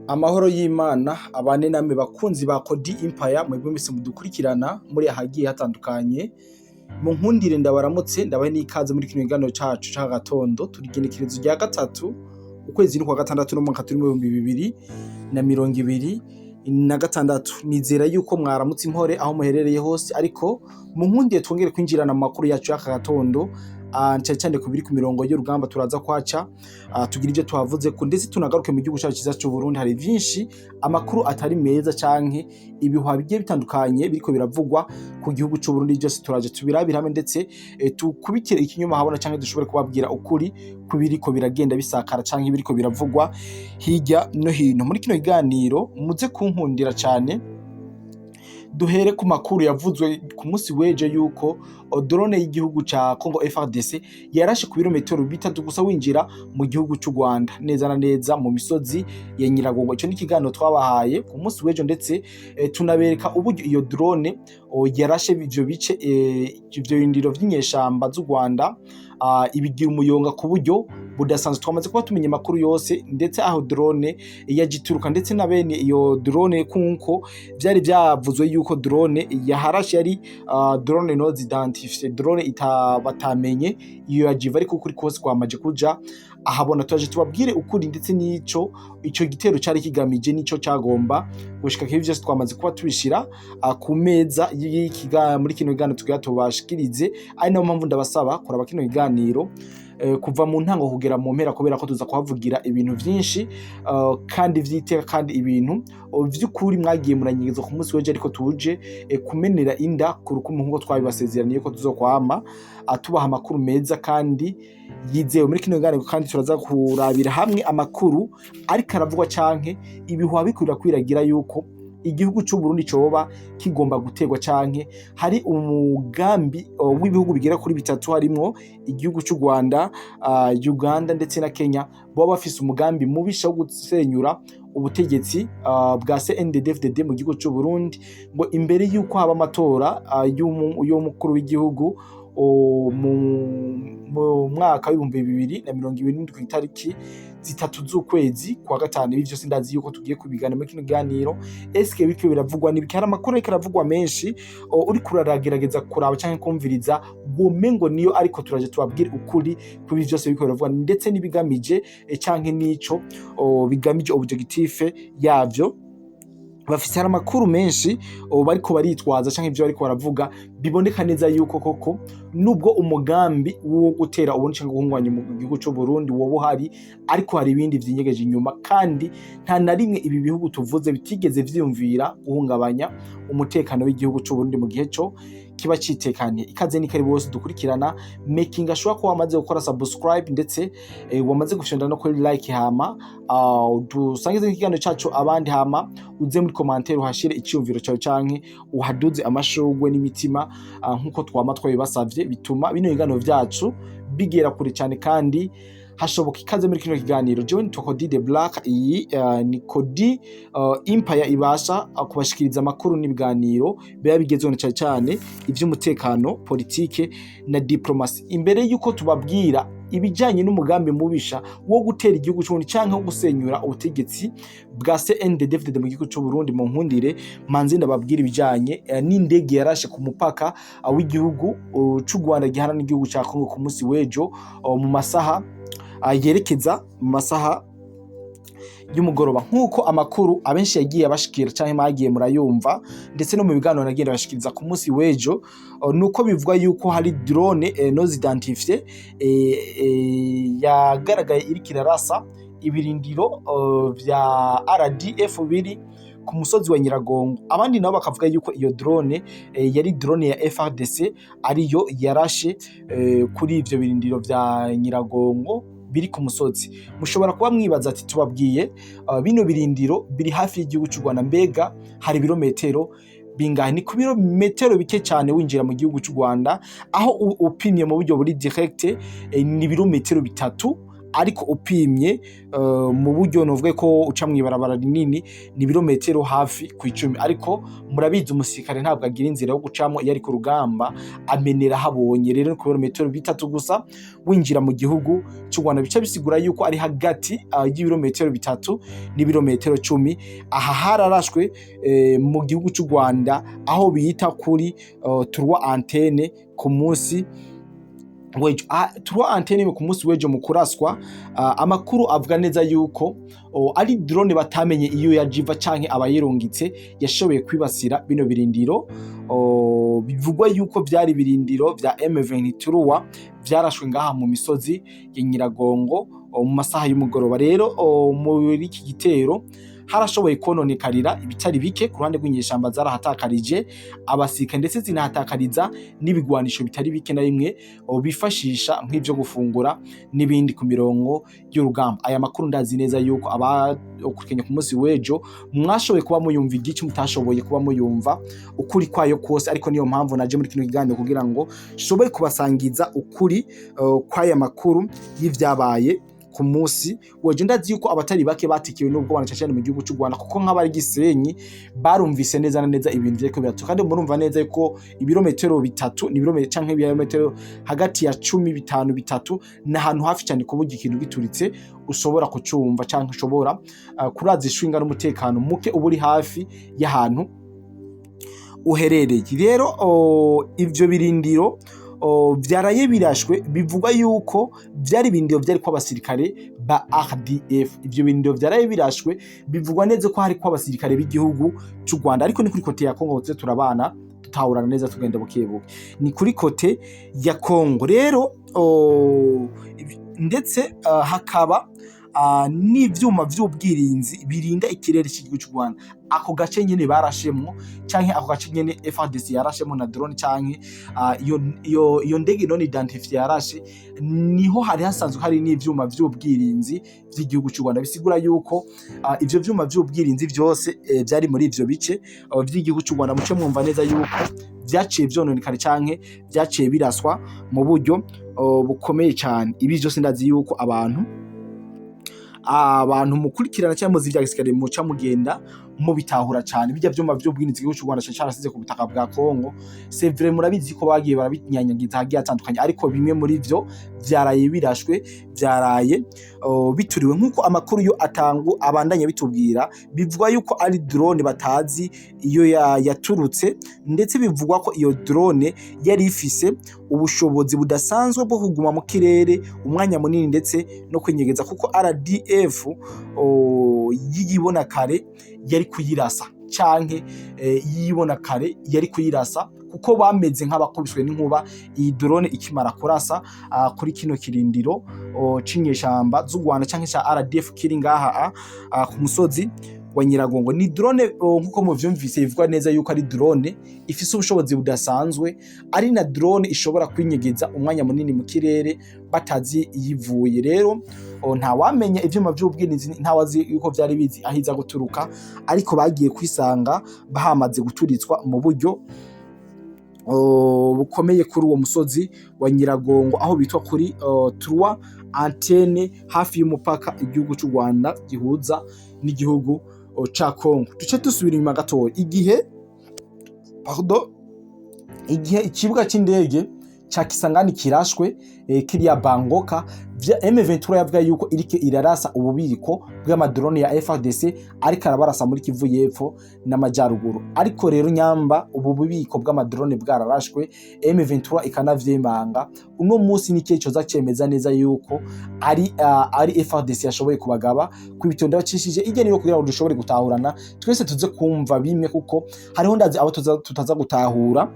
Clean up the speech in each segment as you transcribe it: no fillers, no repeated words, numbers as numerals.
Amahoro y'Imana abane namwe bakunzi ba Kodi Empire, mwebwe mwese mudukurikirana muri ahagiye hatandukanye. Munkundire ndabaramutse, ndabahe n'ikaze muri kino kiganiro cacu c'agatondo. Turi igenekerezo rya 3, ukwezi ni kwa gatandatu, n'umwaka turi mu 2026. Nizera yuko mwaramutse impore aho muherereye hose, ariko munkundire twongere kwinjirana mu makuru yacu y'aka gatondo, cane cane ku biri ku mirongo y'urugamba. Turaza kwaca tugira ivyo twavuze ko, ndetse tunagaruke mu gihugu cacu ciza c'u Burundi. Hari vyinshi, amakuru atari meza canke ibihuha bigiye bitandukanye biriko biravugwa ku gihugu c'u Burundi. Byose turaje tubirabire hamwe, ndetse tukubitire ikinyoma habona, canke dushobore kubabwira ukuri kubiriko biragenda bisakara canke ibiriko biravugwa hirya no hino. Muri kino kiganiro muze kunkundira cane duhere ku makuru yavuzwe ku munsi w'ejo yuko drone y'igihugu ca Congo FARDC yarashe ku birometero 3 gusa winjira mu gihugu c'u Rwanda, neza na neza mu misozi ya Nyiragongo. Ico ni ikiganiro twabahaye ku munsi w'ejo, ndetse tunabereka uburyo iyo drone yarashe ivyo bice, ivyo birindiro vy'inyeshamba z'u Rwanda, ibigira umuyonga ku buryo budasanzwe. Twamaze kuba tumenya amakuru yose, ndetse aho drone yagituruka, ndetse na bene iyo drone, kunko vyari vyavuzwe yuko drone yaharashe yari drone non identifiée, drone batamenye iyo yajiva, ariko ukuri kose kwamaje kuja ahabona. Turaje tubabwire ukuri, ndetse n'ico ico gitero cari kigamije, n'ico cagomba gushika. Kibi vyose twamaze kuba tubishira ku meza muri kino kiganiro tugira tubashikirize. Ari nayo mpamvu ndabasaba kuraba kino kiganiro kuva mu ntango kugera mu mpera, kubera ko tuza kuhavugira ibintu vyinshi kandi vy'iteka, kandi ibintu vy'ukuri mwagiye muranyegeza ku munsi w'ejo, ariko tuje kumenera inda ku rukumu nk'uko twabibasezeraniye ko tuzokwama tubaha amakuru meza kandi yizewe. Muri kino kiganiro kandi turaza kurabira hamwe amakuru ariko aravugwa canke ibihuha bikurira kwiragira yuko igihugu c'u Burundi coba kigomba guterwa, canke hari umugambi w'ibihugu bigera kuri bitatu, harimwo igihugu c'u Rwanda, Uganda ndetse na Kenya, boba bafise umugambi mubisha wo gusenyura ubutegetsi bwa CNDD-FDD mu gihugu c'u Burundi, ngo imbere yuko haba amatora y'umukuru w'igihugu mu mwaka w'2027 kw'itariki 3 z'ukwezi kwa gatanu. Ibi vyose ndazi yuko tugiye kubigana muri kino kiganiro. Eske biriko biravugwa n'ibiki? Hari amakuru ariko aravugwa menshi, uriko uragerageza kuraba canke kumviriza womengo niyo, ariko turaje tubabwire ukuri kubi vyose biriko biravugwa, ndetse n'ibigamije canke n'ico bigamije, objectif yavyo bafise. Hari amakuru menshi bariko baritwaza canke ivyo bariko baravuga biboneka neza yuko koko nubwo umugambi wo gutera ubundi canke guhungabanya mu gihugu c'u Burundi woba uhari, ariko hari ibindi vyinyegeje inyuma, kandi nta na rimwe ibi bihugu tuvuze bitigeze vyiyumvira guhungabanya umutekano w'igihugu c'u Burundi mu gihe co kiba citekaniye. Ikaze ni kari bose dukurikirana, making sure ko wamaze gukora subscribe, ndetse wamaze gufyonda no kuri like, hama dusangize ikiganiro cacu abandi, hama uze muri commentaire uhashire iciyumviro cawe canke uhaduze amashurwe n'imitima, nkuko twama twabibasavye. Bituma bino biganiro vyacu bigera kure cyane kandi hashoboka. Ikaze muri kino kiganiro. Jewe nitwa Kodi the Black. Iyi ni Kodi Empire ibasha kubashikiriza amakuru n'ibiganiro biba bigezweho, cyane cyane ivy'umutekano, politike na diplomasi. Imbere yuko tubabwira ibijanye n'umugambi mubisha wo gutera igihugu c'Uburundi canke wo gusenyura ubutegetsi bwa CNDD-FDD mu gihugu c'u Burundi, mu nkundire manze ndababwira ibijanye n'indege yarashe ku mupaka w'igihugu c'u Rwanda gihana n'igihugu ca Congo ku munsi w'ejo, mu masaha yerekeza mu masaha y'umugoroba, nk'uko amakuru abenshi yagiye abashikira canke mwagiye murayumva, ndetse no mu biganiro nagiye ndabashikiriza ku munsi w'ejo, nuko bivugwa yuko hari drone non identifiée yagaragaye iriko irarasa ibirindiro vya RDF biri ku musozi wa Nyiragongo. Abandi nabo bakavuga yuko iyo drone yari drone ya FARDC, ariyo yarashe kuri ivyo birindiro vya Nyiragongo biri ku musozi. Mushobora kuba mwibaza ati tubabwiye bino birindiro biri hafi y'igihugu cy'u Rwanda, mbega hari ibirometero bingahe? Ni ku birometero bike cyane winjira mu gihugu cy'u Rwanda, aho upimye mu buryo buri direct ni ibirometero 3. Ariko upimye mu buryo novuge ko uca mw'ibarabara rinini, ni ibirometero hafi ku 10. Ariko murabizi, umusirikare ntabwo agira inzira yo gucamo iyo ari ku rugamba, amenera habonye. Rero ku birometero 3 gusa winjira mu gihugu cy'u Rwanda, bica bisigura yuko ari hagati y'ibirometero 3 n'ibirometero 10. Aha hararashwe mu gihugu cy'u Rwanda, aho bita kuri Trois Antennes ku munsi w'ejo. Trois Antennes ku munsi w'ejo mu kuraswa, amakuru avuga neza yuko ari drone batamenye iyo yajiva canke abayirungitse yashoboye kwibasira bino birindiro. Bivugwa yuko vyari birindiro vya M23 vyarashwe ngaha mu misozi ya Nyiragongo mu masaha y'umugoroba. Rero muri iki gitero harashoboye kononekarira ibitari bike ku ruhande rw'inyeshamba, zarahatakarije abasirikare, ndetse zinahatakariza n'ibigwanisho bitari bike na rimwe bifashisha nk'ivyo gufungura n'ibindi ku mirongo y'urugamba. Aya makuru ndazi neza yuko abakurikiranye ku munsi w'ejo mwashoboye kuba muyumva igice, mutashoboye kuba muyumva ukuri kwayo kose, ariko niyo mpamvu naje muri kino kiganiro kugira ngo nshobore kubasangiza ukuri kw'aya makuru y'ivyabaye ku munsi wejo. Ndazi yuko abatari bake batikiwe n'ubwo cyane cyane mu gihugu cy'u Rwanda, kuko nk'abari Gisenyi barumvise neza na neza ibintu vyariko biratuka. Kandi murumva neza yuko ibirometero 3 ni ibirometero canke ibirometero hagati ya 10, 5, 3, ni ahantu hafi cyane ku buryo ikintu gituritse ushobora kucumva canke ushobora kuraza ishinga n'umutekano muke uba uri hafi y'ahantu uherereye. Rero ivyo birindiro vyaraye birashwe bivugwa yuko vyari ibirindiro vyari ko abasirikare ba RDF. Ivyo birindiro vyaraye birashwe bivugwa neza ko hari ko abasirikare b'igihugu c'u Rwanda, ariko ni kuri côté ya Kongo. Tuze turabana, tutahurana neza, tugenda buke buke. Ni kuri côté ya Kongo rero, ndetse hakaba n'ivyuma vy'ubwirinzi birinda ikirere cy'igihugu cy'u Rwanda. Ako gace nyene barashemwo, canke ako gace nyene FARDC yarashemwo na drone, canke iyo ndege non identifiée yarashe, niho hari hasanzwe hari n'ivyuma vy'ubwirinzi vy'igihugu cy'u Rwanda. Bisigura yuko ivyo vyuma vy'ubwirinzi vyose vyari muri ivyo bice vy'igihugu cy'u Rwanda, muce mwumva neza yuko vyaciye vyononekara canke vyaciye biraswa mu buryo bukomeye cyane. Ibi vyose ndazi yuko abantu mukurikirana cyangwa muzi vya gisirikare muca mugenda mubitahura cyane. Bijya vyuma vy'ubwirinzi igihugu cy'u Rwanda carasize ku butaka bwa Kongo, c'est vrai, murabizi ko bagiye barabinyanyagiza hagiye hatandukanye, ariko bimwe muri vyo vyaraye birashwe, vyaraye bituriwe nk'uko amakuru yo atangu abandanya bitubwira. Bivugwa yuko ari drone batazi iyo yaturutse, ndetse bivugwa ko iyo drone yari ifise ubushobozi budasanzwe bwo kuguma mu kirere umwanya munini ndetse no kwinyegeza, kuko RDF yiyibona kare yari kuyirasa, canke yibona kare yari kuyirasa, kuko bameze nk'abakubiswe n'inkuba iyi drone ikimara kurasa kuri kino kirindiro c'inyeshamba z'u Rwanda canke ca RDF kiri ngaha ku musozi wa Nyiragongo. Ni drone nkuko muvyumvise bivugwa neza yuko ari drone ifise ubushobozi budasanzwe, ari na drone ishobora kwinyegeza umwanya munini mu kirere batazi iyivuye. Rero ntawamenya ivyuma vy'ubwirinzi, ntawazi yuko vyari bizi aho iza guturuka, ariko bagiye kwisanga bahamaze guturitswa mu buryo bukomeye kuri uwo musozi wa Nyiragongo, aho bitwa kuri Trois Antennes, hafi y'umupaka igihugu cy'u Rwanda gihuza n'igihugu ca Kongo. Duce dusubira inyuma gatoya igihe, pardon, igihe ikibuga c'indege ca Kisangani kirashwe, kiriya Bangoka vya M23 yavuga yuko iriko irarasa ububiko bw'amadrone ya FARDC, ariko arabarasa muri Kivu y'Epfo n'Amajyaruguru. Ariko rero nyamba ubu bubiko bw'amadrone bwararashwe, M23 ikanavyemanga, uno munsi ni ikihe coza cemeza neza yuko ari FARDC yashoboye kubagaba kwibitondo? Bacishije ijya niyo kugira ngo dushobore gutahurana twese, tuze kumva bimwe, kuko hariho ndazi abo tutaza gutahura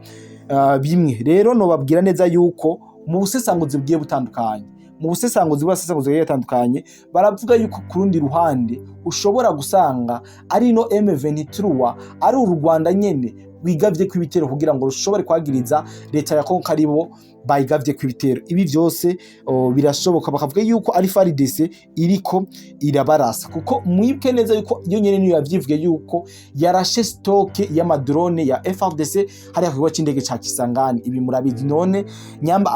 bimwe. Rero nobabwira neza yuko mu busesanguzi bugiye butandukanye, mu busesanguzi bw'abasesanguzi bugiye butandukanye, baravuga yuko ku rundi ruhande ushobora gusanga ari no M23, ari u Rwanda nyene. rwigavye kw'ibitero kugira ngo rushobore kwagiriza leta ya Kongo ko aribo bayigavye kw'ibitero. Ibi vyose birashoboka, bakavuga yuko ari FARDC iriko irabarasa, kuko mwibuke neza yuko iyo nyene niyo yavyivuge yuko yarashe stock y'ama drone ya FARDC hariya ku kibuga c'indege ca Kisangani. Ibi murabizi. None nyamba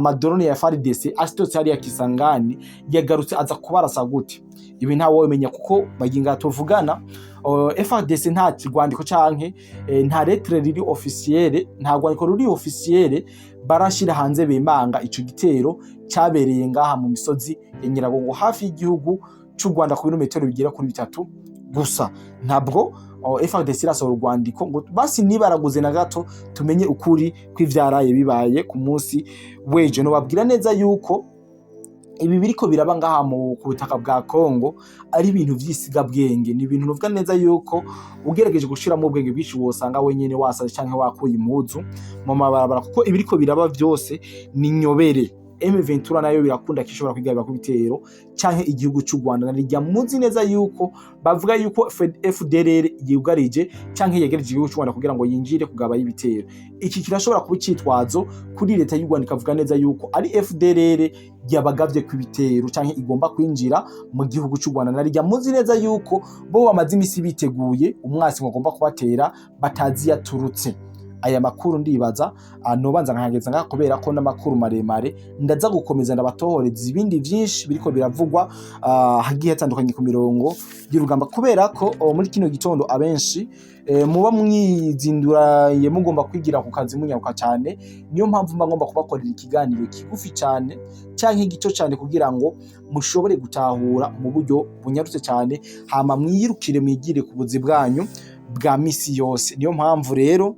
ama drone ya FARDC asitotse hariya Kisangani, yagarutse aza kubarasa gute? Ibi ntawe womenya, kuko baginga tuvugana FARDC nta rwandiko canke nta lettre riri officielle, nta rwandiko ruri officielle barashira hanze bemanga ico gitero cabereye ngaha mu misozi ya Nyiragongo, hafi y'igihugu c'u Rwanda, ku birometero bigera kuri 3 gusa. Ntabwo FARDC irasohora urwandiko ngo basi nibaraguze na gato tumenye ukuri kw'ivyaraye bibaye ku munsi w'ejo. Nobabwira neza yuko ibi biriko biraba ngaha mu ku butaka bwa Kongo ari ibintu vy'isigabwenge. Ni ibintu nuvuga neza yuko ugerageje gushiramo ubwenge bwinshi wosanga wenyene wasaze canke wakuye impuzu mu mabarabara, kuko ibiriko biraba vyose ni nyobere. M23 nayo birakunda ko ishobora kwigabira ku bitero canke igihugu c'u Rwanda, narirya muzi neza yuko bavuga yuko FDLR yugarije canke yegereje igihugu c'u Rwanda kugira ngo yinjire kugaba y'ibitero. Iki kirashobora kuba icitwazo kuri leta y'u Rwanda, ikavuga neza yuko ari FDLR yabagavye ku bitero canke igomba kwinjira mu gihugu c'u Rwanda, narirya muzi neza yuko bo bamaze imisi biteguye umwasi ngo agomba kubatera batazi yaturutse. Aya makuru ndibaza nobanza nkahageza ngaha, kubera ko n'amakuru maremare. Ndaza gukomeza ndabatohoreza ibindi vyinshi biriko biravugwa hagiye hatandukanye ku mirongo y'urugamba, kubera ko muri kino gitondo abenshi muba mwizinduraye mugomba kwigira ku kazi munyaruka cyane. Niyo mpamvu mba ngomba kubakorera ikiganiro kigufi cyane canke gito cyane, kugira ngo mushobore gutahura mu buryo bunyarutse cyane, hama mwiyirukire mwigire ku buzi bwanyu bwa misi yose. Niyo mpamvu rero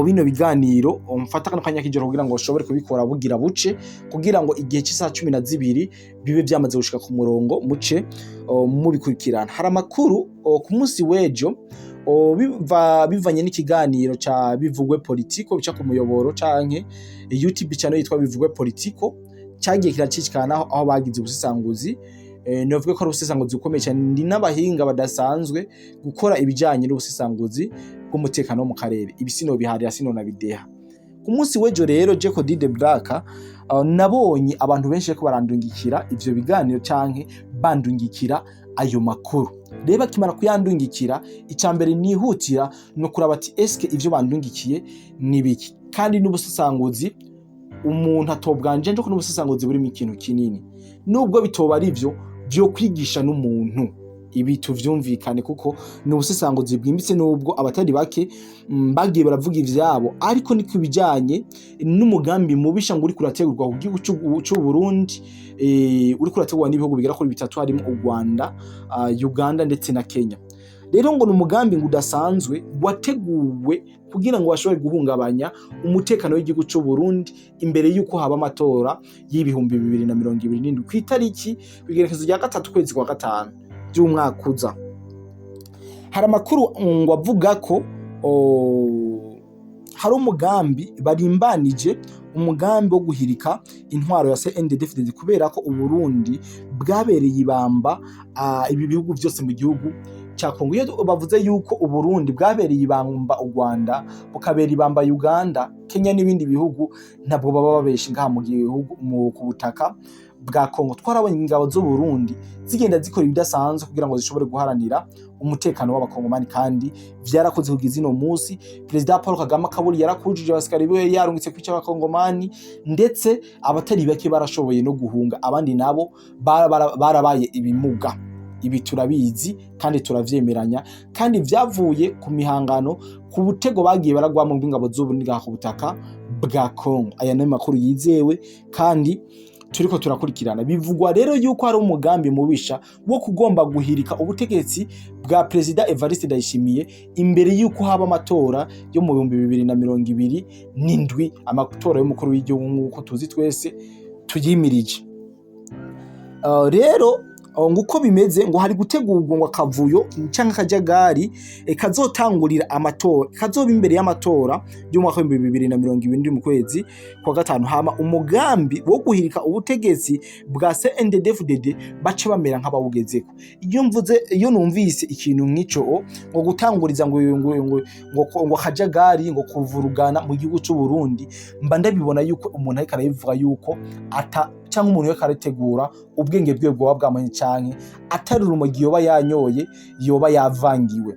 bino biganiro mfata kano kanya k'ijoro kugira ngo ushobore kubikora bugira buce, kugira ngo igihe cy'isaha 12 bibe byamaze gushika ku murongo, muce mubikurikirana. Hari amakuru ku munsi w'ejo bivanye n'ikiganiro ca Bivugwe Politiko bica ku muyoboro canke YouTube channel yitwa Bivugwe Politiko, cyagiye kiracicikana aho bagize ubusesanguzi. Novuga ko ari ubusesanguzi bukomeye cyane, ndi n'abahinga badasanzwe gukora ibijanye n'ubusesanguzi bw'umutekano wo mu karere. Ibi sino biharira, sino nabideha. Ku munsi w'ejo rero, Jeko Dide Black, nabonye abantu benshi bariko barandungikira ivyo biganiro canke bandungikira ayo makuru. Rero bakimara kuyandungikira, icya mbere nihutira no kuraba ati: "Eske ivyo bandungikiye ni biki?" Kandi n'ubusesanguzi umuntu atobwanje nje ko n'ubusesanguzi burimo ikintu kinini, nubwo bitoba ari byo byo kwigisha n'umuntu. Ibi tuvyumvikane, kuko ni ubusesanguzi bwimbitse, nubwo abatari bake bagiye baravuga ivyabo, ariko ni ku bijanye n'umugambi mubisha ngo uriko urategurwa ku gihugu c'u Burundi, uriko urategurwa n'ibihugu bigera kuri bitatu, harimo u Rwanda, Uganda ndetse na Kenya. Rero ngo ni umugambi ngo udasanzwe wateguwe kugira ngo bashobore guhungabanya umutekano w'igihugu c'u Burundi imbere y'uko haba amatora y'2027 ku itariki kw'igerekezo rya 3 kwezi kwa 5 by'umwaka uza. Hari amakuru ngo avuga ko hari umugambi barimbanije, umugambi wo guhirika intwaro ya CNDD-FDD, kubera ko Uburundi bwabereye ibamba ibi bihugu byose mu gihugu cya Kongo. Iyo bavuze yuko Uburundi bwabereye ibamba u Rwanda, bukabera ibamba Uganda, Kenya n'ibindi bihugu, ntabwo baba babesha. Ngaha mu gihugu ku butaka bwa Kongo twarabonye ingabo z'u Burundi zigenda zikora ibidasanzwe kugira ngo zishobore guharanira umutekano w'abakongomani, kandi vyarakoze kugeza ino munsi. Perezida Paul Kagame akaburi yarakujije abasikari biwe yarungitse kwica abakongomani, ndetse abatari bake barashoboye no guhunga, abandi nabo barabaye ibimuga. Ibi turabizi kandi turavyemeranya, kandi vyavuye ku mihangano, ku butego bagiye baragwamo bw'ingabo z'Uburundi ngaha ku butaka bwa Kongo. Aya ni makuru yizewe kandi turiko turakurikirana. Bivugwa rero yuko hari umugambi mubisha wo kugomba guhirika ubutegetsi bwa Perezida Evariste Ndayishimiye imbere yuko haba amatora yo mu 2027, amatora y'umukuru w'igihugu nk'uko tuzi twese tuyimirije. Rero Ngo uko bimeze, ngo hari gutegurwa ngo akavuyo canke akajagari kazotangurira amatora, kazoba imbere y'amatora y'umwaka w'2027 mu kwezi kwa gatanu, hama umugambi wo guhirika ubutegetsi bwa CNDD-FDD bace bamera nk'abawugezeko. Iyo mvuze, iyo numvise ikintu nk'ico, ngo gutanguriza ngo akajagari, ngo kuvurugana mu gihugu c'u Burundi, mba ndabibona yuko umuntu ariko arabivuga yuko ata canke umuntu ariko arategura ubwenge bwiwe bwoba bwamuhenye, canke atari urumogi yoba yanyoye, yoba yavangiwe.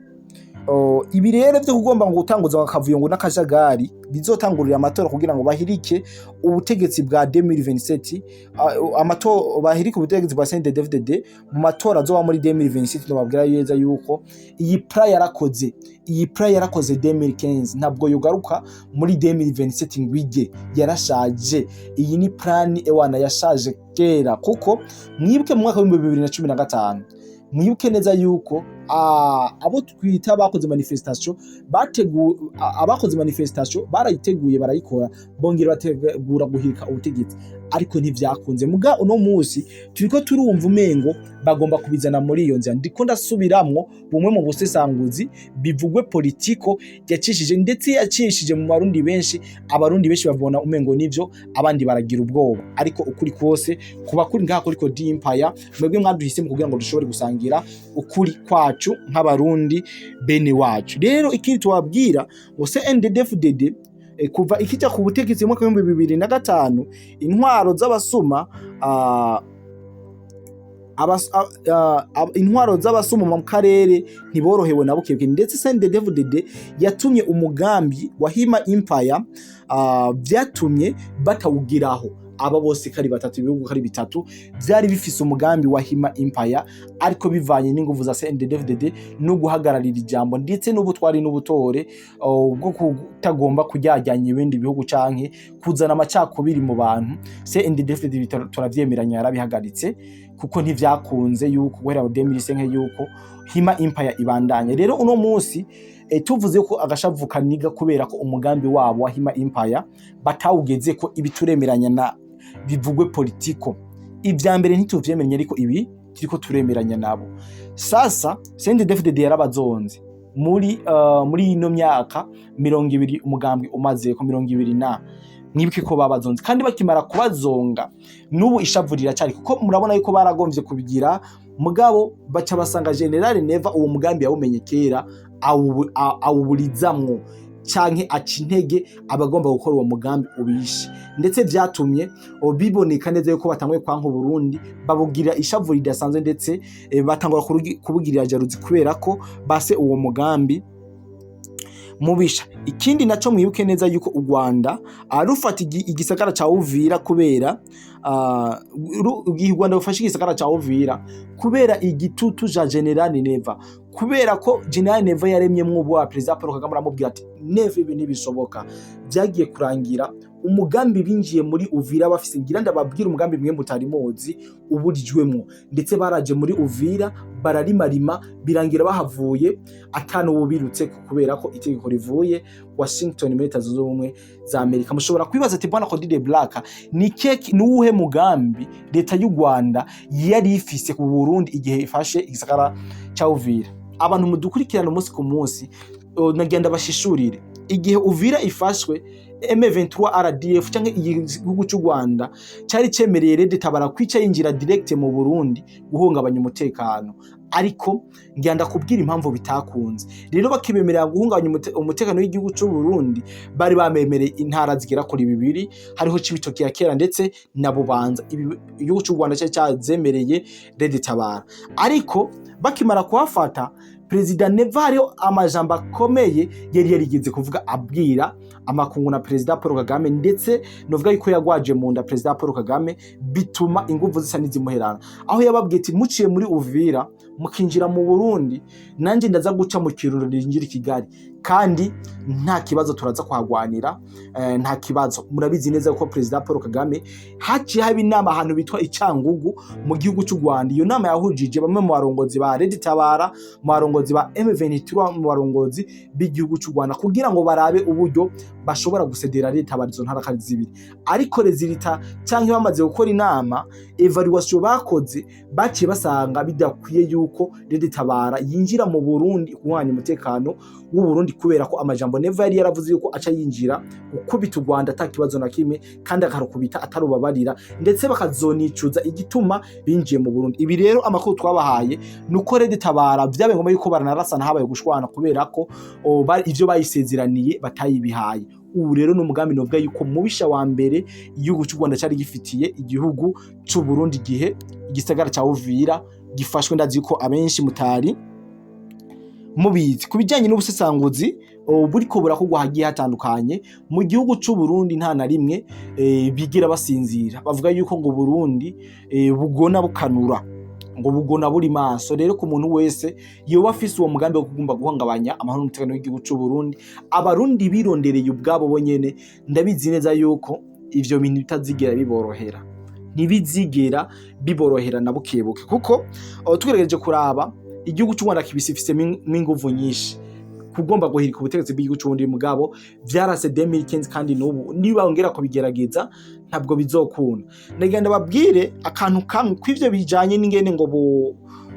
Ibi rero vyo kugomba ngo gutanguza akavuyo ngo n'akajagari bizotangurira amatora kugira ngo bahirike ubutegetsi bwa 2027, amatora, bahirike ubutegetsi bwa CNDD-FDD mu matora azoba muri 2027, nobabwira neza yuko iyi plan yarakoze, iyi plan yarakoze 2015, ntabwo yogaruka muri 2027 ngo ige yarashaje. Iyi ni plan ewana yashaje kera, kuko mwibuke mu mwaka w'2015, mwibuke neza yuko abo twita bakoze manifestation bateguye, abakoze manifestation barayiteguye, barayikora, bongera bategura guhirika ubutegetsi, ariko ntivyakunze. Muga uno munsi turiko turumva umengo bagomba kubizana muri iyo nzira. Ndiko ndasubiramwo bumwe mu busesanguzi bivugwe politiko yacishije, ndetse yacishije mu Barundi benshi. Abarundi benshi babona umengo nivyo, abandi baragira ubwoba, ariko ukuri kose kuba kuri ngaha kuri Cody Empire. Mwebwe mwaduhisemo kugira ngo dushobore gusangira ukuri kwacu nk'Abarundi bene wacu. Rero ikindi tubabwira ngo CNDD-FDD kuva ikija ku butegetsi mu mwaka w'2005, intwaro z'abasuma, intwaro z'abasuma mu karere ntiborohewe na bukebwe. Ndetse CNDD-FDD yatumye umugambi wa Hima Empire, vyatumye batawugiraho. Aba bose kari batatu, ibihugu kari bitatu vyari bifise umugambi wa Hima Empire, ariko bivanye n'inguvu za CNDD-FDD no guhagararira ijambo ndetse n'ubutwari n'ubutore bwo kutagomba kujyajyanya ibindi bihugu canke kuzana amacakubiri mu bantu, CNDD-FDD turavyemeranya yarabihagaritse, kuko ntivyakunze yuko guhera mu 2005 yuko Hima Empire ibandanya. Rero uno munsi tuvuze ko agashavu kaniga kubera ko umugambi wabo wa Hima Empire batawugeze ko, ibi turemeranya na bivugwe politiko. Ibya mbere ntituvyemeranya, ariko ibi turiko turemeranya nabo. Sasa CNDD-FDD yarabazonze muri ino myaka 20 umugambwe umaze ko 20 na mwibuke ko babazonze, kandi bakimara kubazonga n'ubu ishavu riracari, kuko murabona yuko baragomvye kubigira, mugabo baca basanga General Neva uwo mugambi yawumenye kera, awuburizamwo canke aca intege abagomba gukora uwo mugambi ubishe. Ndetse vyatumye biboneka neza yuko batanguye kwanka Uburundi, babugira ishavu ridasanzwe, ndetse batangura kubugirira jalousie kubera ko base uwo mugambi mubisha. Ikindi naco, mwibuke neza yuko u Rwanda rufata igisagara ca Uvira kubera igihe u Rwanda rufashe igisagara ca Uvira kubera igitutu ja General Neva, kubera ko General Neva yaremyemwo ubwoba Perezida Paul Kagame, aramubwira ati: "Neva, ibi ntibishoboka." Vyagiye kurangira umugambi binjiye muri Uvira bafise, ngira ndababwira umugambi mwe mutari muzi uburijwemwo. Ndetse baraje muri Uvira bararimarima, birangira bahavuye atanu bubirutse, kubera ko itegeko rivuye Washington muri Leta Zunze Ubumwe za Amerika. Mushobora kwibaza ati: "Bwana Cody Black, ni keki ni uwuhe mugambi leta y'u Rwanda yari ifise ku Burundi igihe ifashe igisagara ca Uvira?" Abantu mudukurikirana umunsi ku munsi, nagenda bashishurire. Igihe Uvira ifashwe, M23 RDF canke igihugu cy'u Rwanda cyari cemereye Red Tabara kwica yinjira direct mu Burundi guhungabanya umutekano, ariko ngenda kubwira impamvu bitakunze. Rero bakibemerera guhungabanya umutekano w'igihugu cy'u Burundi, bari bamemereye intara zigera kuri bibiri, hariho Cibitoke ya kera ndetse na Bubanza. Igihugu cy'u Rwanda cyari cyazemereye Red Tabara, ariko bakimara kuhafata, Perezida Neva hariho amajambo akomeye yari yarigeze kuvuga abwira amakungu na Perezida Paul Kagame, ndetse novuga yuko yagwaje mu nda Perezida Paul Kagame, bituma inguvu zisa n'izimuherana, aho yababwiye ati: "Muciye muri Uvira mukaza muri Burundi, Mukinjira mu Burundi, nanjye ndaza guca mu Kirundo ninjira i Kigali, kandi nta kibazo, turaza kuhagwanira, nta kibazo. Murabizi neza ko Perezida Paul Kagame haciye haba inama ahantu bitwa Icangugu mu gihugu cy'u Rwanda. Iyo nama yahujije bamwe mu barongozi ba Red Tabara, mu barongozi ba M23, mu barongozi b'igihugu cy'u Rwanda, kugira ngo barabe uburyo bashobora gusedera Red Tabara izo ntara kandi zibiri. Ariko résultat, cyangwa bamaze gukora inama, évaluation bakoze, baciye basanga bidakwiye yuko Red Tabara yinjira mu Burundi kuhanya umutekano w'u Burundi, kubera ko amajambo Neva yari yaravuze yuko aca yinjira gukubita u Rwanda ata kibazo na kimwe, kandi akarukubita atarubabarira, ndetse bakazonicuza igituma binjiye mu Burundi. Ibi rero amakuru twabahaye nuko Red Tabara vyabaye ngombwa yuko baranarasana, habaye gushwana kubera ko ivyo bayisezeraniye batayibihaye. Ubu rero ni umugambi novuga yuko mubisha wa mbere igihugu cy'u Rwanda cyari gifitiye igihugu cy'u Burundi igihe igisagara ca Uvira gifashwe. Ndazi ko abenshi mutari mubizi. Ku bijyanye n'ubusesanguzi buriko burakorwa hagiye hatandukanye mu gihugu c'u Burundi, nta na rimwe bigira basinzira. Bavuga yuko ngo Burundi bugona bukanura, ngo bugona buri maso. Rero ku muntu wese yoba afise uwo mugambi wo kugomba guhungabanya amahoro n'umutekano w'igihugu c'u Burundi, Abarundi birondereye ubwabo bonyene, ndabizi neza yuko ivyo bintu bitazigera biborohera, ntibizigera biborohera na bukebuke, kuko tugerageje kuraba, igihugu cy'u Rwanda kibisifisemo inguvu nyinshi kugomba guhirika ubutegetsi bw'igihugu cy'u Burundi. Mugabo vyarase 2015, kandi n'ubu niba bongera kubigerageza ntabwo bizokunda. Ndagenda babwire akantu kamwe kw'ivyo bijanye n'ingene ngo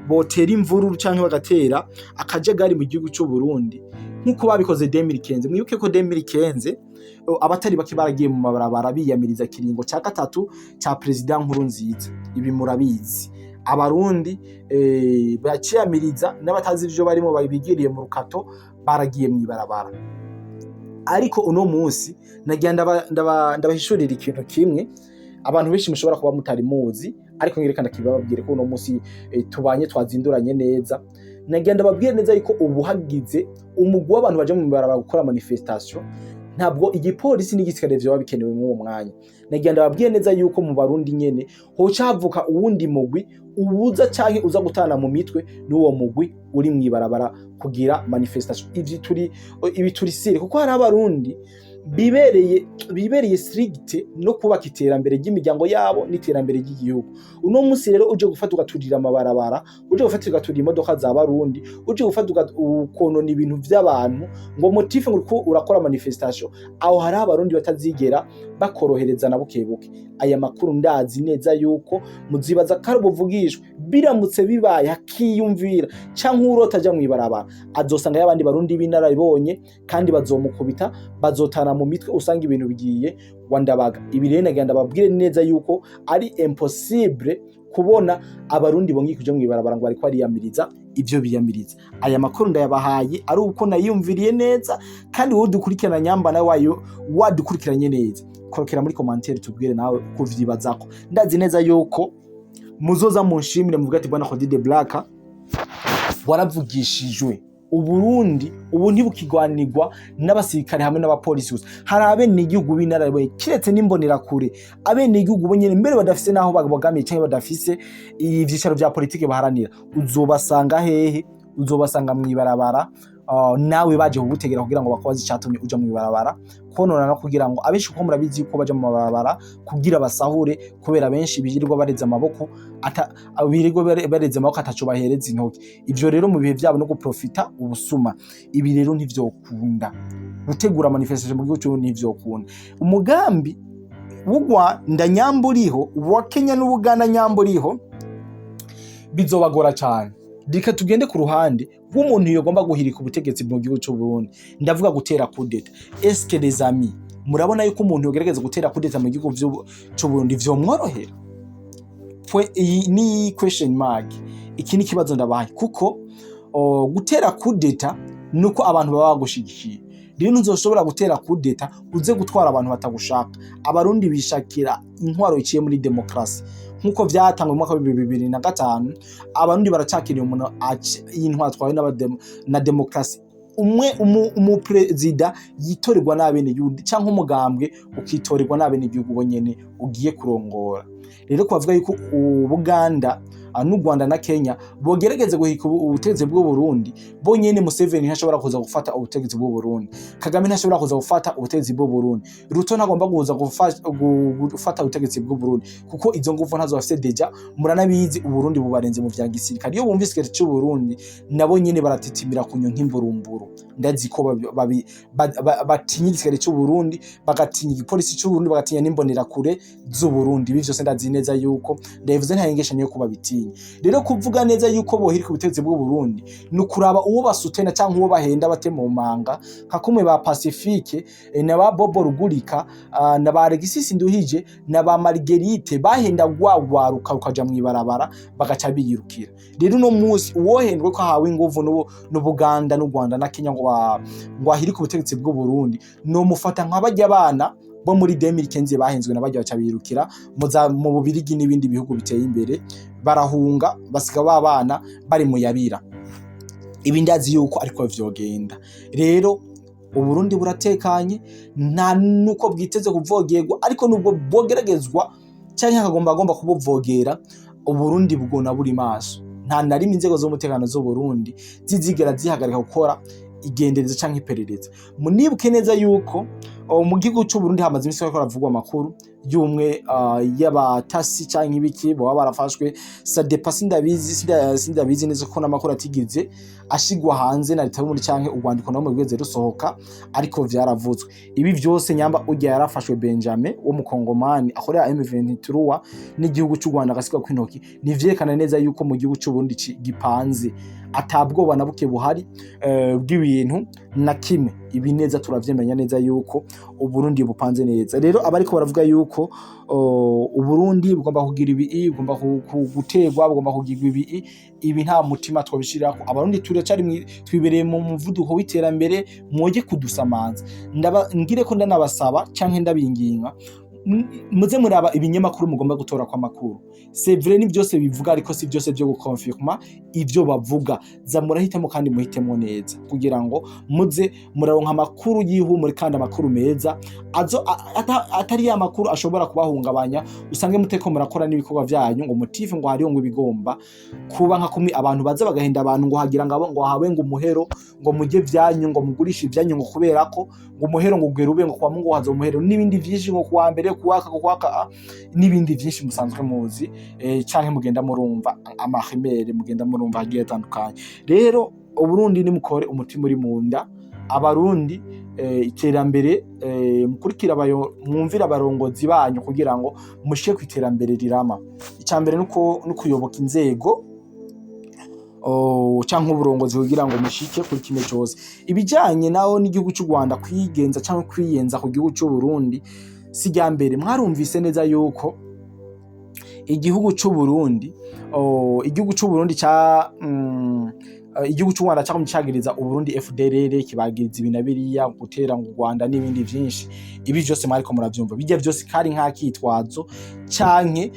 botera imvururu canke bagatera akajagari mu gihugu cy'u Burundi nk'uko babikoze 2015. Mwibuke ko 2015 abatari bake baragiye mu mabarabara biyamiriza kiringo ca gatatu ca Perezida Nkurunziza. Ibi murabizi, Abarundi baciyamiriza n'abatazi ivyo barimo babigiriye mu rukato baragiye mw'ibarabara. Ariko uno munsi nagira ndabahishurira ikintu kimwe abantu benshi mushobora kuba mutari muzi, ariko ngereka ndakibababwire ko uno munsi tubanye twazinduranye neza. Nagira ndababwire neza yuko ubu hagize umugwi w'abantu baje mu ibarabara gukora manifestation, ntabwo igipolisi n'igisirikare vyoba bikenewe mw'uwo mwanya. Nagira ndababwire neza yuko mu Barundi nyene hoca havuka uwundi mugwi ubuza canke uza gutana mu mitwe n'uwo mugwi uri mw'ibarabara kugira manifestation. Ivyo turi ibi turisire, kuko hari Abarundi bibereye strict no kubaka iterambere ry'imiryango yabo n'iterambere ry'igihugu. Uno munsi rero uje gufata ugaturira amabarabara, uje gufata ugaturira imodoka za Barundi, uje gufata ukonona ibintu vy'abantu ngo motif ngo uriko urakora manifestation, aho hari Abarundi batazigera bakorohereza na bukebuke. Aya makuru ndazi neza yuko muzibaza ko ari ubuvugishwe. Biramutse bibaye, hakiyumvira canke urota aja mw'ibarabara, azosanga y'abandi Barundi b'inararibonye kandi bazomukubita, bazotana mu mitwe, usanga ibintu bigiye wandabaga. Ibi rero nagira ndababwire neza yuko ari impossible kubona Abarundi bongeye kuja mw'ibarabara ngo bariko bariyamiriza ivyo biyamiriza. Aya makuru ndayabahaye ari uko nayiyumviriye neza, kandi wowe dukurikirana nyamba nawe wayo wadukurikiranye neza, korokera muri commentaire tubwire nawe uko uvyibazako. Ndazi neza yuko muzoza munshimire, muvuga ati: "Bwana Khodi de Black, waravugishijwe." Uburundi ubu ntibukigwanirwa n'abasirikare hamwe n'abapolisi gusa, hari abenegihugu b'inararibonye, kiretse n'imbonerakure, abenegihugu bo nyene mbere badafise n'aho babogamiye canke badafise ivyicaro vya politike baharanira. Uzobasanga hehe? Uzobasanga mw'ibarabara, nawe baje kugutegera kugira ngo bakubaze icatumye uja mw'ibarabara konona, no kugira ngo abenshi, kuko murabizi yuko baja mu mabarabara kugira basahure, kubera benshi birirwa bareze amaboko birirwa bareze amaboko ataco bahereza intoki. Ivyo rero mu bihe vyabo no guprofita ubusuma. Ibi rero ntivyokunda. Gutegura manifestation mu gihugu cy'u ntivyokunda. Umugambi w'u Rwanda nyamburiho, uwa Kenya n'Ubuganda nyamburiho, bizobagora cyane. Reka tugende ku ruhande rw'umuntu yogomba guhirika ubutegetsi mu gihugu cy'u Burundi, ndavuga gutera coup d'état. Est-ce que, les amis, murabona yuko umuntu yogerageza gutera coup d'état mu gihugu cy'u Burundi vyomworohera? Iyi ni question mark, iki ni ikibazo ndabahaye, kuko gutera coup d'état nuko abantu baba bagushigikiye. Rero ntuzoshobora gutera coup d'état uze gutwara abantu batagushaka. Abarundi bishakira intwaro iciye muri demokarasi nk'uko vyatangwe mu mwaka wa 2005. Abarundi baracakeneye umuntu y'intwaro atwawe na demokarasi, umwe umuperezida yitorerwa n'abenegihugu canke umugambwe ukitorerwa n'abenegihugu bonyene ugiye kurongora. Rero kubavuga yuko Ubuganda n'u Rwanda na Kenya bogerageze guhika ubutegetsi bw'u Burundi bonyene. Museveni ntashobora kuza gufata ubutegetsi bw'u Burundi, Kagame ntashobora kuza gufata ubutegetsi bw'u Burundi, Ruto ntagomba kuza gufata ubutegetsi bw'u Burundi, kuko izo nguvu ntazo bafise. Déjà muranabizi, Uburundi bubarenze mu vya gisirikare. Iyo bumvise igisirikare c'u Burundi, nabo nyene baratitimira kunyo nk'imburumburu. Ndazi ko batinya igisirikare c'u Burundi, bagatinya igipolisi c'u Burundi, bagatinya n'imbonerakure z'u Burundi. Ibi vyose ndazi neza yuko ndabivuze ntayengeshanyo yo kuba bitinya. Rero kuvuga neza yuko bohirika ubutegetsi bw'u Burundi ni ukuraba uwo basutena canke uwo bahenda bate mu manga, nka kumwe ba Pacifique na ba Bobo Rugurika na ba Alexis Nduhije na ba Marguerite bahenda gwagwaruka rukaja mw'ibarabara, bagaca biyirukira. Rero uno munsi uwohendwe ko ahawe inguvu n'Ubuganda n'u Rwanda na Kenya ngo ahirike ubutegetsi bw'u Burundi, nomufata nka barya bana bo muri 2015 bahenzwe na barya baca birukira mu Bubirigi n'ibindi bihugu biteye imbere, barahunga, basiga ba bana bari mu yabira. Ibi ndazi yuko ariko vyogenda. Rero Uburundi buratekanye, nta nuko bwiteze kuvogerwa, ariko nubwo bwogeragezwa canke akagomba agomba kubuvogera, Uburundi bwona buri maso. Nta na rimwe inzego z'umutekano z'Uburundi zizigera zihagarika gukora igendereza canke iperereza. Munibuke neza yuko mu gihugu c'Uburundi hamaze imisi hariko haravugwa amakuru y'umwe y'abatasi canke ibiki boba barafashwe. Ça dépend, sindabizi, sindabizi neza ko n'amakuru atigeze ashigwa hanze na leta y'Uburundi canke urwandiko namwe rwigeze rusohoka, ariko vyaravuzwe ibi vyose. Nyamba urya yarafashwe, Benjamin wo mukongomani akorera M23 n'igihugu c'u Rwanda, agasigwa kw'intoki, nivyerekana neza yuko mu gihugu c'Uburundi gipanze, atabwoba na buke buhari bw'ibintu na kimwe. Ibi neza turavyemenya neza yuko Uburundi bupanze neza. Rero abariko baravuga yuko Uburundi bugomba kugira ibi, bugomba guterwa, bugomba kugirwa ibi, ibi nta mutima twabishirako. Abarundi turacari twibereye mu muvuduko w'iterambere, mwoge kudusamanza. Ndaba ngire ko ndanabasaba canke ndabinginga, muze muraba ibinyamakuru mugomba gutora kwa makuru. C'est vrai, ni byose bivuga, ariko si byose byo gukonfirma ivyo bavuga. Za murahitamo kandi muhitemo neza kugira ngo muze muraronka amakuru y'ihumure kandi amakuru meza azo atari ya makuru ashobora kubahungabanya, usange muteko murakora n'ibikorwa vyanyu ngo motif ngo hariho ngo ibigomba kuba, nka kumwe abantu baza bagahenda abantu ngo hagira ngo ngo hawe ngo umuhero, ngo mujye vyanyu, ngo mugurishe ivyanyu, ngo kubera ko ngo umuhero ngo ugere ube ngo kwa Mungu haza umuhero n'ibindi vyinshi, ngo kuwa mbere kuwaka kuwaka n'ibindi vyinshi musanzwe muzi canke mugenda murumva amahemere, mugenda murumva hagiye atandukanye. Rero Uburundi nimukore umutima uri mu nda. Abarundi, iterambere, mukurikira abayo, mwumvira abarongozi banyu kugira ngo mushike ku iterambere rirama. Icya mbere nuko nukuyoboka inzego canke uburongozi kugira ngo mushike kuri kimwe cyose. Ibijanye naho n'igihugu cy'u Rwanda kwigenza canke kwiyenza ku gihugu cy'u Burundi si rya mbere. Mwarumvise neza yuko igihugu cy'u Burundi igihugu cy'u Burundi ca igihugu cy'u Rwanda cyagumye cagiriza Uburundi FDLR, kibagiriza ibi na biriya, gutera mu Rwanda n'ibindi vyinshi. Ibi vyose mwariko muravyumva, bijya vyose kari nk'akitwazo canke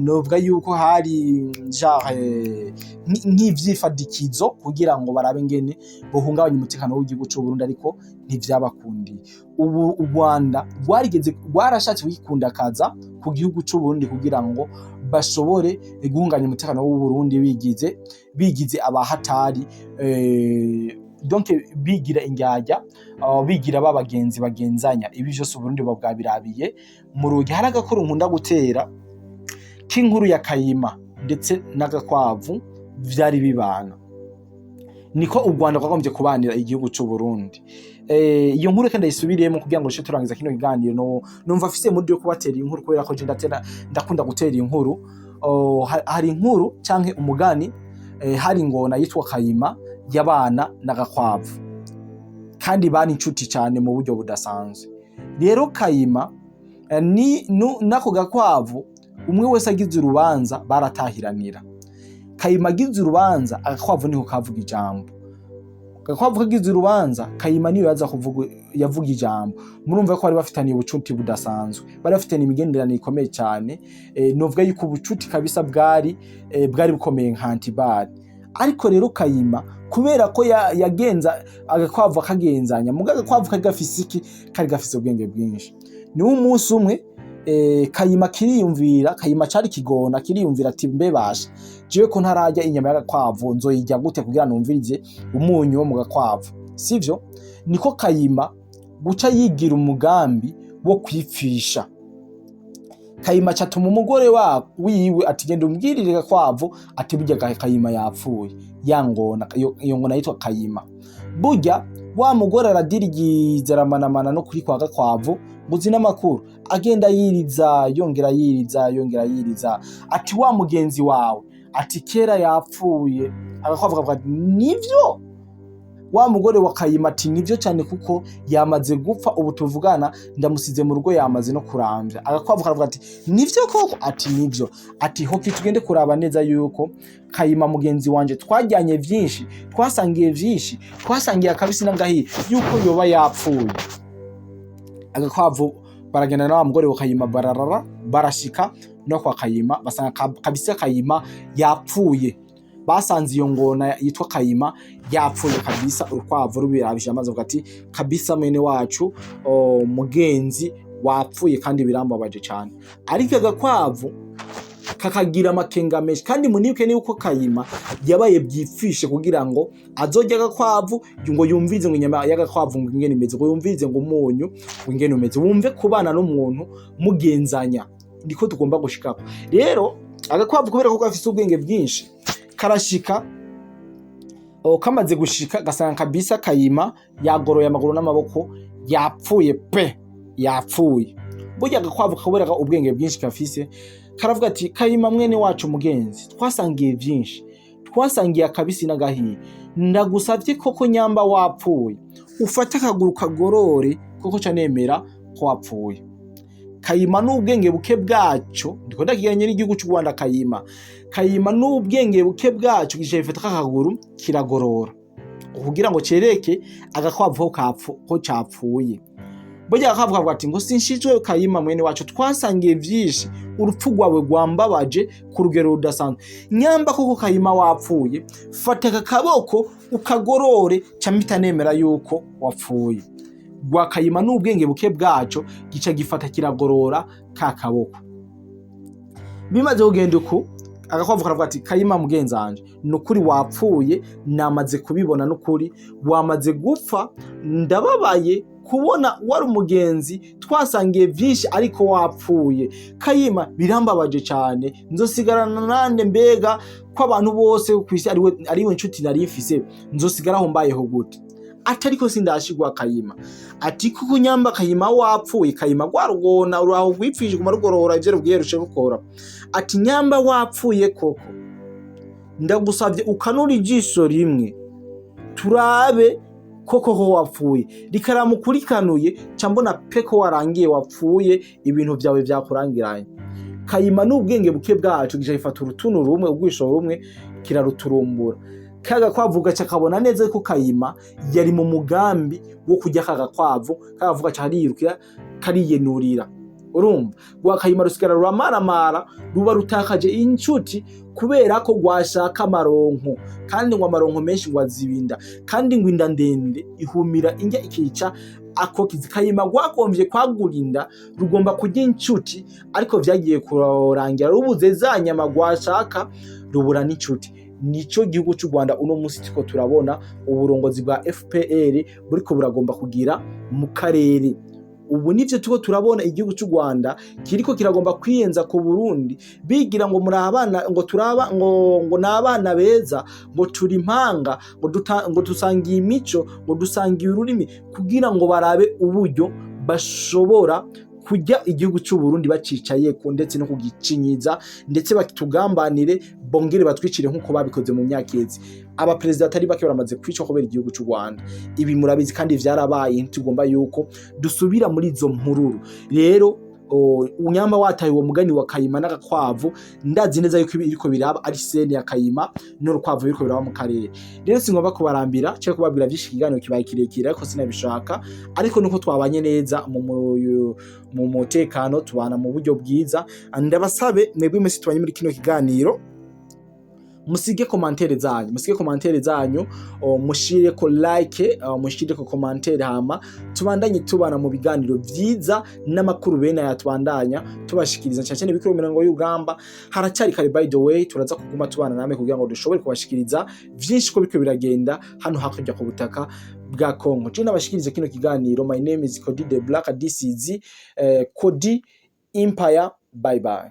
novuga yuko hari genre nk'ivyifadikizo kugira ngo barabe ingene bohungabanya umutekano w'igihugu cy'u Burundi, ariko ntivyabakundiye. Ubu u Rwanda rwarigeze rwarashatse kwikundakaza ku gihugu cy'u Burundi kugira ngo bashobore guhungabanya umutekano w'u Burundi, bigize abahatari, donc bigira indyarya, bigira ba bagenzi bagenzanya. Ibi vyose Uburundi buba bwabirabiye mu rugi. Hari agakuru nkunda gutera k'inkuru ya Kayima ndetse n'agakwavu vyari bibana, niko u Rwanda rwagombye kubanira igihugu c'u Burundi. Iyo nkuru reka ndayisubiriyemo kugira ngo duce turangiza kino kiganiro. No numva afise mood yo kubatera inkuru kubera ko je ndatera, ndakunda gutera inkuru. Oh, hari inkuru canke umugani, hari ingona yitwa Kayima yabana n'agakwavu, kandi bari inshuti cyane mu buryo budasanzwe. Rero Kayima ni n'ako gakwavu, umwe wese agize urubanza baratahiranira. Kayima agize urubanza, agakwavu niko kavuga ijambo. Agakwavu kagize urubanza, Kayima niyo yaza kuvuga, yavuga ijambo. Murumva ko bari bafitaniye ubucuti budasanzwe, bari bafitaniye imigenderanire ikomeye cyane. Novuga yuko ubucuti kabisa bwari bukomeye nka antibari. Ariko rero Kayima kubera ko yagenza agakwavu akagenzanya, muga agakwavu kari gafise iki? Kari gafise ubwenge bwinshi. Niwo umunsi umwe Kayima kiriyumvira. Kayima cari kigona, kiriyumvira ati: "Mbebasha jewe ko ntararya inyama y'agakwavu, nzoyirya gute kugira numvirize umunyu wo mu gakwavu?" Sivyo? Niko Kayima guca yigira umugambi wo kwipfisha. Kayima catuma umugore wiwe ati: "Genda umbwirire Gakwavu ati burya Kayima yapfuye." Ya ngona, iyo ngona yitwa Kayima. Burya wa mugore aradirigiza, aramanamana no kuri kwa Gakwavu ngo uzi n'amakuru, agenda yiriza, yongera yiriza, yongera yiriza, ati: "Wa mugenzi wawe," ati, "kera yapfuye." Agakwavu kavuga ati: "Nivyo?" Wa mugore wa Kayima ati: "Nivyo cyane, kuko yamaze gupfa, ubu tuvugana ndamusize mu rugo, yamaze no kurambya." Agakwavu karavuga ati: "Nivyo koko?" Ati: "Nivyo." Ati: "Hoki tugende kuraba neza yuko Kayima mugenzi wanje twajyanye vyinshi, twasangiye vyinshi, twasangiye akabisi n'agahiye, yuko yoba yapfuye." Agakwavu baragenda na wa mugore wa Kayima, bararara, barashika no kwa Kayima, basanga kabisa Kayima yapfuye. Basanze iyo ngona yitwa Kayima yapfuye kabisa. Urukwavu rubirabije amazi avuga ati: "Kabisa mwene wacu, mugenzi wapfuye, kandi birambabaje cyane." Ariko agakwavu kakagira amakenga menshi. Kandi munibuke yuko Kayima yabaye byipfishe kugira ngo azorye agakwavu, ngo yumvize ngo inyama y'agakwavu ngo ingene imeze, ngo yumvize ngo umunyu ngo ingene umeze. Wumve kubana n'umuntu mugenzanya, niko tugomba gushikako. Rero agakwavu, kubera ko gafise ubwenge bwinshi, karashika. Kamaze gushika gasanga kabisa Kayima yagoroye amaguru n'amaboko, yapfuye pe, yapfuye. Burya agakwavu, kubera ubwenge bwinshi gafise, karavuga ati: "Kayima mwene wacu mugenzi, twasangiye byinshi, twasangiye akabisi n'agahiye, ndagusavye koko nyamba wapfuye, ufate akaguru kagorore koko ca nemera ko wapfuye." Kayima n'ubwenge buke bwaco, ndiko ndakigereranya n'igihugu c'u Rwanda. Kayima n'ubwenge buke bwaco gica gifata kakaguru kiragorora kugira ngo cereke agakwavu ko capfuye. Burya agakwavu kavuga ati: "Ngo sinshijwe, Kayima mwene wacu, twasangiye vyinshi, urupfu rwawe rwambabaje ku rugero rudasanzwe. Nyamba koko Kayima wapfuye, fata aka kaboko ukagorore, ca mpita nemera yuko wapfuye." Rwa Kayima n'ubwenge buke bwaco gica gifata kiragorora ka kaboko. Bimaze kugenda uku, agakwavu karavuga ati: "Kayima mugenzi wanje, nukuri wapfuye, namaze kubibona, nukuri wamaze gupfa. Ndababaye kubona wari umugenzi twasangiye vyinshi ariko wapfuye. Kayima, birambabaje cyane. Nzosigarana nande? Mbega ko abantu bose kw'isi ariwe nshuti nari mfise, nzosigaraho mbayeho gute?" Ati: "Ariko sindashigwa." Kayima ati: "Kuko nyamba Kayima wapfuye," Kayima rwarugona uraho rwipfije guma rugorora ivyo rubwiye rushe rukora, ati: "Nyamba wapfuye koko, ndagusavye ukanura ijisho rimwe turabe koko ko wapfuye. Rikaramukurikanuye ca mbona pe ko warangiye, wapfuye, ibintu vyawe vyakurangiranye." Kayima n'ubwenge buke bwacu gica gifata urutunu rumwe, urwisho rumwe, kiraruturumbura. Kaga gaca kabona neza ko Kayima yari mu mugambi wo kurya kaga kwavu. Kagavuga ca kariyirukira, kariyenurira. Urumva rwa Kayima rusigara ruramaramara, ruba rutakaje inshuti kubera ko rwashaka amaronko, kandi ngo amaronko menshi ngo azibinda, kandi ngo inda ndende ihumira indya ikica ako kizi. Kayima rwagombye kwagura inda, rugomba kurya inshuti, ariko vyagiye kurangira rubuze za nyama rwashaka, rubura n'inshuti. Nico gihugu c'u Rwanda uno munsi turiko turabona uburongozi bwa FPR buriko buragomba kugira mu karere. Ubu nivyo turiko turabona, igihugu c'u Rwanda kiriko kiragomba kwiyenza ku Burundi, bigira ngo muri abana, ngo turaba ngo n'abana beza, ngo turi impanga, ngo dusangiye imico, ngo dusangiye ururimi, kugira ngo barabe uburyo bashobora kurya igihugu c'u Burundi bacicayeko, ndetse no kugicinyiza, ndetse batugambanire, bongere batwicire nk'uko babikoze mu myaka iheze. Abaperezida atari bake baramaze kwicwa kubera igihugu c'u Rwanda. Ibi murabizi kandi vyarabaye. Ntitugomba yuko dusubira muri izo mpururu. Rero unyamba wataye uwo mugani wa Kayima n'agakwavu, ndazi neza yuko ibi biriko biraba ari scène ya Kayima n'urukwavu biriko biraba mu karere. Rero singomba kubarambira cyangwa kubabwira vyinshi, ikiganiro kibaye kirekire ariko sinabishaka. Ariko nuko twabanye neza mu mutekano, tubana mu buryo bwiza. Ndabasabe mwebwe mwese tubanye muri kino kiganiro. Musige commentaire zanyu, musige commentaire zanyu, mushireko like, mushireko commentaire, hama tubandanye tubana mu biganiro vyiza n'amakuru bene aya tubandanya tubashikiriza, cyane cyane bikuru mirongo y'urugamba. Haracyari kare, by the way, turaza kuguma tubana namwe kugira ngo dushobore kubashikiriza vyinshi ko biriko biragenda hano hakurya ku butaka bwa Congo. Je nabashikiriza kino kiganiro, my name is Cody the Black, this is Cody Empire. Bye bye.